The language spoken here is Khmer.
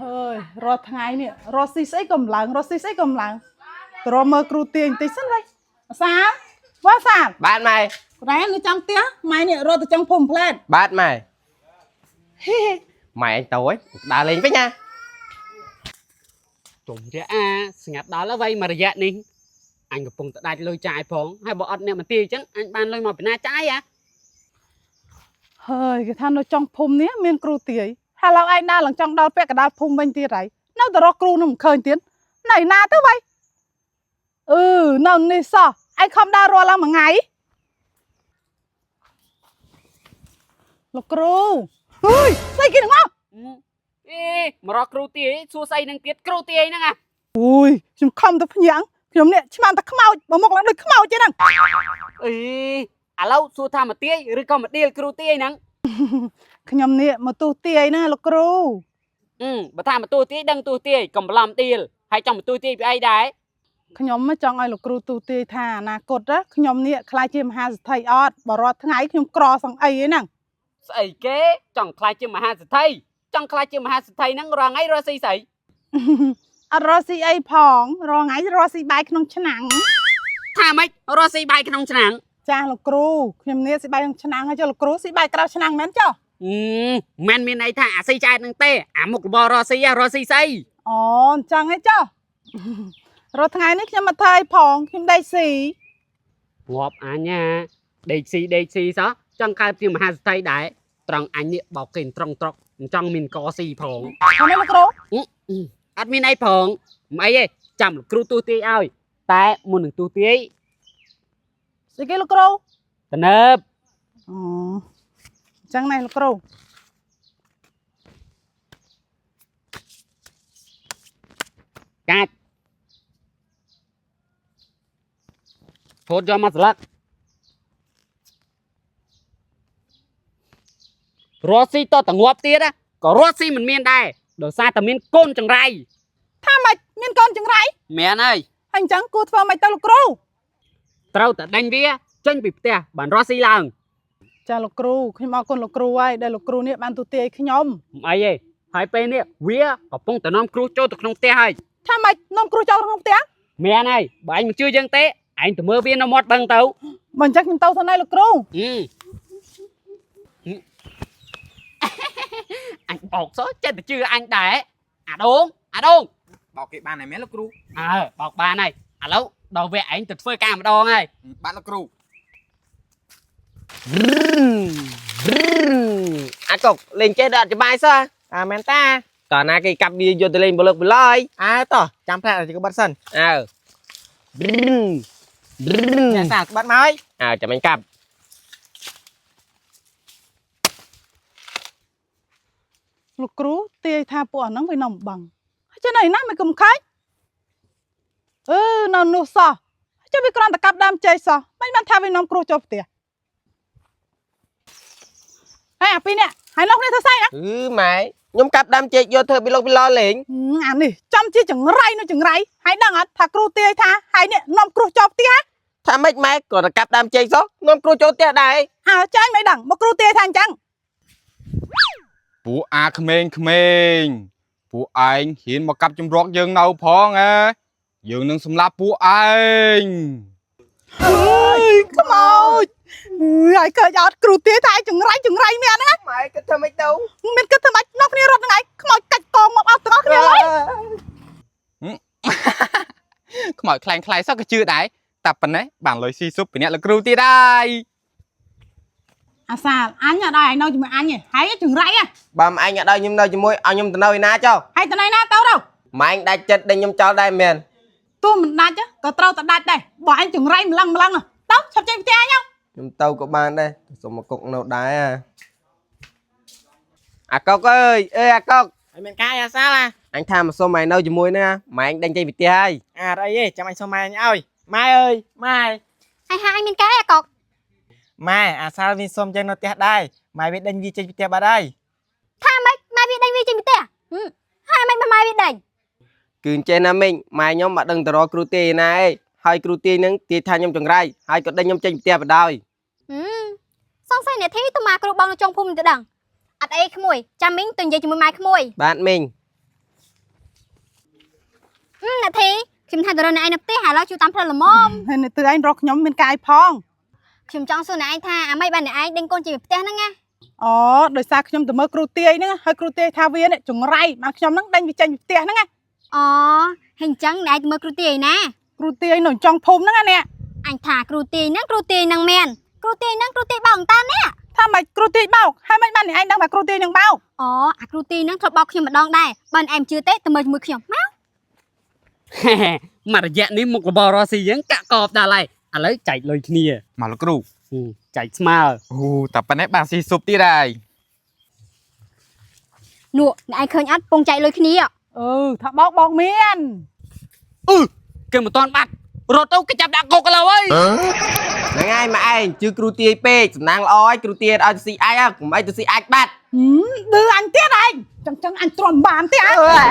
ហើយរាល់ថ្ងៃនេះរស់ស៊ីស្អីក៏មិនឡើងរស់ស៊ីស្អីក៏មិនឡើងទៅរកមើលគ្រូទាញបន្តិចសិនវិញអាសាលវ៉ាសាល បាទម៉ែ រ៉ែនៅចង់ផ្ទះម៉ែនេះរត់ទៅចង់ភូមិផ្លែត បាទម៉ែហេម៉ែអញទៅហើយដើរលេងវិញណា ជុំរយៈអាស្ងាត់ដល់ហើយវៃមួយរយៈនេះអញកំពុងតែដាច់លុយចាយផងហើយបើអត់អ្នកមកទាយអញ្ចឹងអញបានលុយមកពីណាចាយអា ហើយគេថានៅចង់ភូមិនេះមានគ្រូទាយហើយឡូវឯងដើរឡើងចង់ដល់ពាក់កណ្ដាលភូមិវិញទៀតហើយនៅតែរកគ្រូនឹងមិនឃើញទៀតនៅណាទៅវៃអឺនៅនេះសោះឯងខំដើររាល់ឡើងមួយថ្ងៃលោកគ្រូអើយស្អីគេហ្នឹងមក អេមករកគ្រូទាយសួរស្អីនឹងទៀតគ្រូទាយហ្នឹងអា អូយខ្ញុំខំទៅភ្ញាក់ខ្ញុំនេះឆ្មានតែខ្មោចបើមកឡើងដូចខ្មោចទេហ្នឹង អេឥឡូវសួរថាមកទាយឬក៏មកដៀលគ្រូទាយហ្នឹង ខ្ញុំនេះមកទូទាយណាលោកគ្រូ អឺបើថាមកទូទាយដឹងទូទាយកំឡំដៀលហើយចង់មកទូទាយពីអីដែរ ខ្ញុំមកចង់ឲ្យលោកគ្រូទូទាយថាអនាគតណាខ្ញុំនេះខ្លាចជាមហាសេដ្ឋីអត់បើរាល់ថ្ងៃខ្ញុំក្រសង្អីឯហ្នឹង ស្អីគេចង់ខ្លាចជាមហាសេដ្ឋីចង់ខ្លាចជាមហាសេដ្ឋីហ្នឹងរាល់ថ្ងៃរកស៊ីស្អី អត់រកស៊ីអីផងរាល់ថ្ងៃរកស៊ីបាយក្នុងឆ្នាំង ថាម៉េចរកស៊ីបាយក្នុងឆ្នាំង ចាស់លោកគ្រូខ្ញុំនេះស៊ីបាយក្នុងឆ្នាំងហើយចុះលោកគ្រូស៊ីបាយក្រៅឆ្នាំងមែនចុះ អឺមិនមានន័យថាអាស៊ីឆ្អែតហ្នឹងទេអាមុខរបររកស៊ីហ៎រកស៊ីស្អី អូអញ្ចឹងឯងចុះ រាល់ថ្ងៃនេះខ្ញុំមកធ្វើអីផងខ្ញុំដេកស៊ី ងាប់អញណាដេកស៊ីដេកស៊ីសោះចង់កើតជាមហាសេដ្ឋីដែរត្រង់អញនេះបោកគេត្រង់ត្រកមិនចង់មានកស៊ីផង ហ្នឹងលោកគ្រូ អត់មានអីផងមិនអីទេចាំលោកគ្រូទូទាយឲ្យតែមុននឹងទូទាយ ស្អីគេលោកគ្រូ តនើប អូអញ្ចឹងណែលោកគ្រូ កាច់ធូតយកមកស្លឹករស់ស៊ីតតងាប់ទៀតណាក៏រស់ស៊ីមិនមានដែរដោយសារតែមានកូនចង្រៃ ថាម៉េចមានកូនចង្រៃ មែនហើយ ហើយអញ្ចឹងគួរធ្វើម៉េចទៅលោកគ្រូ ត្រូវតែដេញវាចេញពីផ្ទះបានរស់ស៊ីឡើង ចាលោកគ្រូខ្ញុំអរគុណលោកគ្រូហើយដែលលោកគ្រូនេះបានទូទាយខ្ញុំ មិនអីទេហើយពេលនេះវាកំពុងតែនាំគ្រោះចូលទៅក្នុងផ្ទះហើយ ថាម៉េចនាំគ្រូចូលក្នុងផ្ទះ មែនហើយបើឯងមិនជឿយើងទេឯងទៅមើលវានៅមាត់បឹងទៅ បើអញ្ចឹងខ្ញុំទៅសិនហើយលោកគ្រូ ហឹមអញបោកសោះចិត្តតែជឿអញដែរអាដូងអាដូង បោកគេបានហើយមែនលោកគ្រូ អើបោកបានហើយឥឡូវដល់វគ្គឯងទៅធ្វើការម្ដងហើយ បាទលោកគ្រូ អាកុកលេងចេះដល់អត់ច្បាស់សោះ អាមែនតា តើណាគេកាប់វាយកទៅលេងបលឹកបលយ អើតោះចាំផ្លែឲ្យក្បិតសិន អើ អ្នកសាក្បិតមកហើយ អើចាំអញកាប់ លោកគ្រូទាយថាពួកអាហ្នឹងវានៅមិនបឹងហើយចេះនៅឯណាមិនគុំខើចអឺនៅនោះសោះហើយចុះវាគ្រាន់តែកាប់ដើមចេកសោះមិនបានថាវានាំគ្រូចូលផ្ទះហើយអាពីរនេះហើយនោះគ្នាធ្វើស្អីណា អឺម៉ែខ្ញុំកាប់ដើមចេកយកធ្វើបលឹកបលលេង ហឹមអានេះចំជាចង្រៃនោះចង្រៃហើយដឹងអត់ថាគ្រូទាយថាហើយនេះនាំគ្រូចូលផ្ទះហ៎ ថាម៉េចម៉ែក៏តែកាប់ដើមចេកសោះនាំគ្រូចូលផ្ទះដែរ អើចាញ់មិនដឹងមកគ្រូទាយថាអញ្ចឹង ពួកអាក្មេងក្មេងពួកឯងហ៊ានមកកាប់ចម្រោកយើងនៅផងហ៎យើងនឹងសម្លាប់ពួកឯង អើយខ្មោចអើយហើយឃើញអត់គ្រូទាយថាឯងចង្រៃចង្រៃមែនណា ម៉ែគិតធ្វើម៉េចទៅ មានគិតធ្វើម៉េចនោះគ្នារត់ហ្នឹងឯងខ្មោចកាច់កងមកអស់ទាំងអស់គ្នាឡើយ ខ្មោចខ្លែងខ្លាយសោះក៏ជឿដែរតែប៉ុណ្ណេះបានលុយស៊ីស៊ុបពីអ្នកលោកគ្រូទៀតហើយ អាសាលអញអត់ឲ្យឯងនៅជាមួយអញទេហើយចង្រៃហ៎ បើម៉ែឯងអត់ឲ្យខ្ញុំនៅជាមួយឲ្យខ្ញុំទៅនៅឯណាចុះ ហើយទៅណៃណាទៅទៅ ម៉ែឯងដាច់ចិត្តដេញខ្ញុំចោលដែរមែន ទោះមិនដាច់ហ៎ក៏ត្រូវតែដាច់ដែរបើឯងចង្រៃម្លឹងម្លឹងហ៎ទៅឆាប់ចេញផ្ទះអញហ៎ ខ្ញុំទៅក៏បានដែរសុំមកគុកនៅដែរអាអាកុកអើយអេអាកុក ហើយមានកាយអាសាឡា អញថាមកសុំម៉ែនៅជាមួយណាម៉ែឯងដេញចេញពីផ្ទះហើយ អាអត់អីទេចាំអញសុំម៉ែអញឲ្យម៉ែអើយម៉ែ ហើយហាអញមានកែអាកុក ម៉ែអាសាលវាសុំចឹងនៅផ្ទះដែរម៉ែវាដេញវាចេញពីផ្ទះបាត់ហើយ ថាម៉េចម៉ែវាដេញវាចេញពីផ្ទះហឹមហាម៉េចមកម៉ែវាដេញ គឺអញ្ចេះណាមីងម៉ែខ្ញុំមកដឹងទៅរកគ្រូទាយណាឯងហើយគ្រូទាយនឹងទាយថាខ្ញុំចង្រៃហើយក៏ដេញខ្ញុំចេញពីផ្ទះបណ្ដោយ ហឹមសង្ស័យអ្នកធីទៅមកគ្រូបងនៅចុងភូមិទៅដឹងអត់អីក្មួយចាំមីងទៅនិយាយជាមួយម៉ែក្មួយ បាទមីង អ្នកធីខ្ញុំថាទៅរកអ្នកឯងនៅផ្ទះឥឡូវជួបតាមផ្លូវល្មម ហើយនៅទិឯងរកខ្ញុំមានកាយផង ខ្ញុំចង់សួរអ្នកឯងថាអាម៉េចបានអ្នកឯងដេញកូនចេញពីផ្ទះហ្នឹងណា អូដោយសារខ្ញុំទៅមើលគ្រូទាយហ្នឹងហើយគ្រូទាយថាវានេះចង្រៃបានខ្ញុំហ្នឹងដេញវាចេញពីផ្ទះហ្នឹងណា អូហើយអញ្ចឹងអ្នកឯងទៅមើលគ្រូទាយឯណា គ្រូទាយនៅចុងភូមិហ្នឹងណាអ្នក អញថាគ្រូទាយហ្នឹងគ្រូទាយហ្នឹងមែនគ្រូទាយហ្នឹងគ្រូទាយបោកអង្តានេះ ថាម៉េចគ្រូទាយបោកហើយម៉េចបានអ្នកឯងដឹងថាគ្រូទាយនឹងបោក អូអាគ្រូទាយហ្នឹងធ្លាប់បោកខ្ញុំម្ដងដែរបើអ្នកឯងមិនជឿទេទៅមើលជាមួយខ្ញុំមក ហេហេមករយៈនេះមុខរបររស់ស៊ីយើងកាក់កបដល់ហើយឥឡូវចែកលុយគ្នា មកលោកគ្រូ ហឹមចែកស្មើ អូតែប៉ុណ្ណេះបានស៊ីស៊ុបទៀតហើយ នោះអ្នកឯងឃើញអត់ពងចែកលុយគ្នា អឺថាបោកបោកមាន អឺគេមិនតាន់បាត់រត់ទៅគេចាប់ដាក់គុកឥឡូវហើយ ហ្នឹងហើយម៉ែឯងជឿគ្រូទាយពេកសំណាងល្អហើយគ្រូទាយឲ្យទៅស៊ីអាចហើយកុំឲ្យទៅស៊ីអាចបាត់ ហឹមឌឺអញទៀតឯងចឹងចឹងអញទ្រាំបានទេអញ អើយ